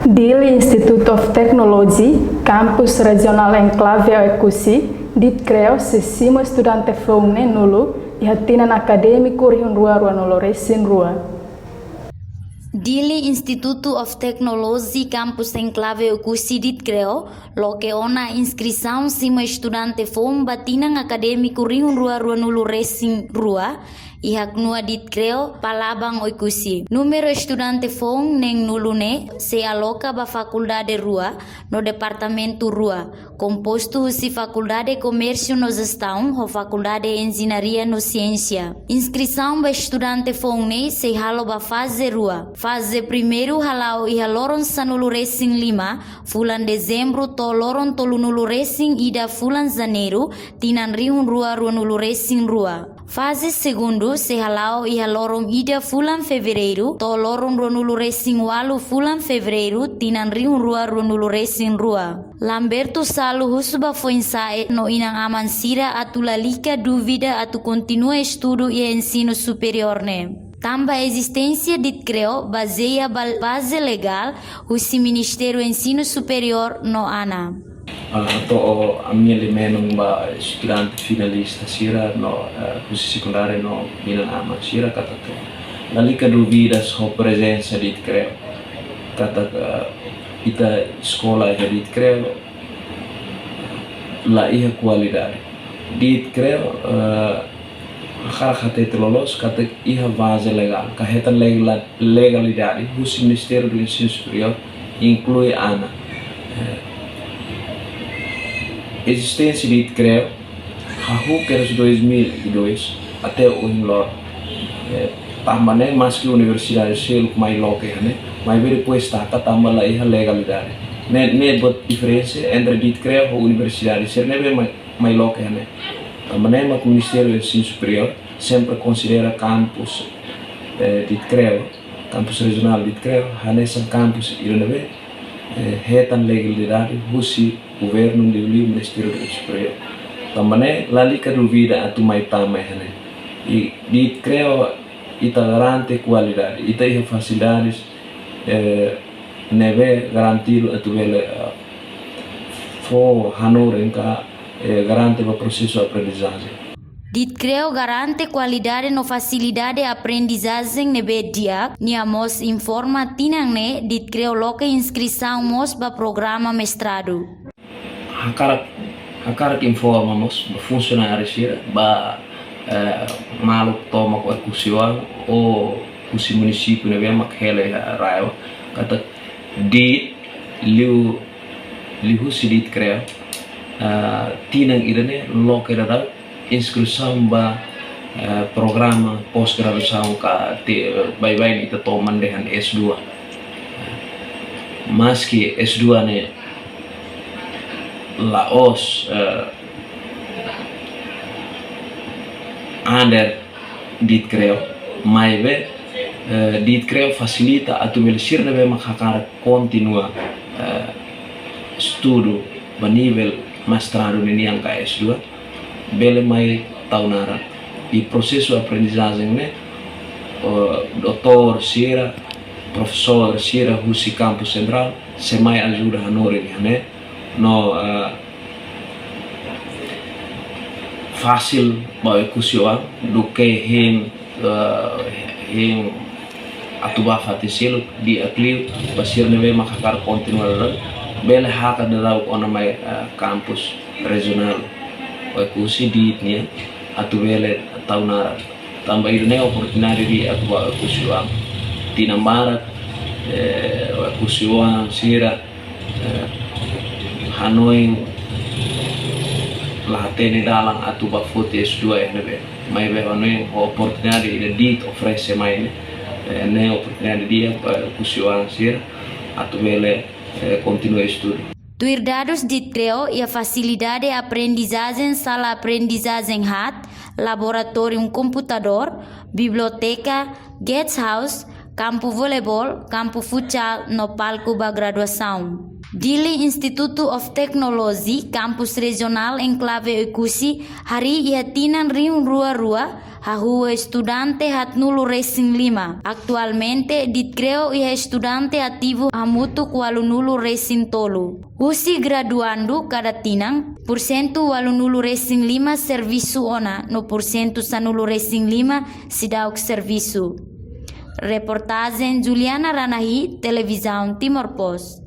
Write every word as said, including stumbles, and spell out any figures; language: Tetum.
Dili Institute of Technology, Kampus Rejionál Enklave Oekusi, DITCREO, sei simu estudante foun neen-nulu iha tinan akadémiku rihun rua rua-nulu resin rua. Dili Institute of Technology, Kampus Enklave Oekusi, DITCREO, loke ona inskrisaun simu estudante foun ba tinan akadémiku rihun rua rua-nulu resin rua iha KNUA DITCREO Palabang Oekusi. Númeru estudante foun neen-nulu ne'e sei aloka ba fakuldade rua no departamentu rua, kompostu husi Fakuldade Komérsiu no Jestaun ho Fakuldade Enjeñaria no Siénsia. Inskrisaun ba estudante foun ne'e sei halo ba faze rua. Faze primeiru hala'o iha loron sanulu resin lima fulan Dezembru to'o loron tolunulu resin ida fulan Janeiru tinan rihun rua rua-nulu resin rua. Faze segundu sei hala'o iha loron ida fulan Fevereiru to'o loron ruanulu resin walu fulan Fevereiru tinan rihun rua ruanulu resin rua. Lamberto Salu husu ba foin-sa'e no inan-aman sira atu lalika dúvida atu kontinua estudu iha ensinu superiór ne'e. Tanba ezisténsia DITCREO bazeia ba baze legál husi Ministériu Ensinu Superiór no ANA. Ah, to'o ami-nia liafuan ba estudante finalista sira no, eh, husi sekundáriu no inan-aman sira katak lalika dúvidas ho prezensa DITCREO. Katak, eh, ita eskola iha DITCREO la iha kualidade. DITCREO, eh, hakarak hatete loloos katak iha baze legál, ka hetan legla-, legalidade husi Ministériu do Ensinu Superiór, inklui ANA. Eh, ezisténsia DITCREO hahú kedas dois mil e dois até ohin loron. Eh, tanba ne'e maski universidade seluk mai loke iha ne'e, maibé depois taka tanba la iha legalidade. Ne'e, ne'e buat diferensa entre DITCREO ho universidade sira ne'ebé mai, mai loke iha ne'e. Tanba ne'e mak Ministériu Ensinu Superiór sempre konsidera kampus, eh, DITCREO, kampus rejionál DITCREO, hanesan kampus ida ne'ebé, eh, hetan legalidade husi governu, liuliu Ministériu Ensinu Superiór. Tanba ne'e lalika dúvida atu mai tama iha ne'e. I DITCREO ita garante kualidade, ita iha fasilidades, eh, ne'ebé garantidu atu bele, eh, fó hanorin ka, eh, garante ba prosesu aprendizajen. DITCREO garante kualidade no fasilidade aprendizajen ne'ebé di'ak. Nia mós informa tinan ne'e DITCREO loke inskrisaun mós ba programa mestradu. Hakarak, hakarak informa mós ba funsionáriu sira, ba, eh, maluk tomak Oekusi-oan ou husi munisípiu ne'ebé mak hela iha RAEOA, katak DIT liu, liuhusi DITCREO, eh, tinan ida-ne'e loke daudaun inskrisaun ba, eh, programa pós-graduasaun ka te, eh, baibain ita toman dehan S dua. Maski S dua ne'e la'ós, eh, under DITCREO, maibé, eh, DITCREO fasilita atu bele sira ne'ebé mak hakarak kontinua, eh, estudu ba nivel mestradu ninian ka S dua, bele mai tau naran. I prosesu aprendizajen ne'e, eh, doutór sira, profesór sira husi kampus sentrál sei mai ajuda hanorin iha ne'e. No, eh, fasil ba Oekusi-oan duké hein, eh, hein atu bá fatin seluk, di'ak liu ba sira ne'ebé mak hakarak kontinua daudaun, bele hakat daudaun ona mai, eh, kampus rejionál Oekusi, DIT nian, atu bele tau naran. Tanba ida-ne'e oportunidade di'ak ba Oekusi-oan. Tinan barak, eh, Oekusi-oan sira, eh, hanoin la hatene dalan atu bá foti S dua iha ne'ebé. Maibé hanoin ho oportunidade ida DIT oferese mai ne'e, eh, ne'e oportunidade di'ak ba Oekusi-oan sira atu bele, eh, kontinua estudu. Tuir dadus DITCREO iha fasilidade aprendizajen, sala aprendizajen haat, laboratóriu komputadór, biblioteka, guest house, kampu voleibol, kampu futsal no palku ba graduasaun. Dili Institute of Technology, Kampus Rejionál Enklave Oekusi, harii iha tinan rihun rua rua, hahú estudante haatnulu-resin-lima. Atualmente, Ditkreo iha estudante ativu hamutuk ualunulu-resin-tolu. Husi graduandu kada tinan, pursentu ualunulu-resin-lima servisu ona, no pursentu sanulu-resin-lima seidauk servisu. Reportajen Juliana Ranahi, Televizaun Timor Post.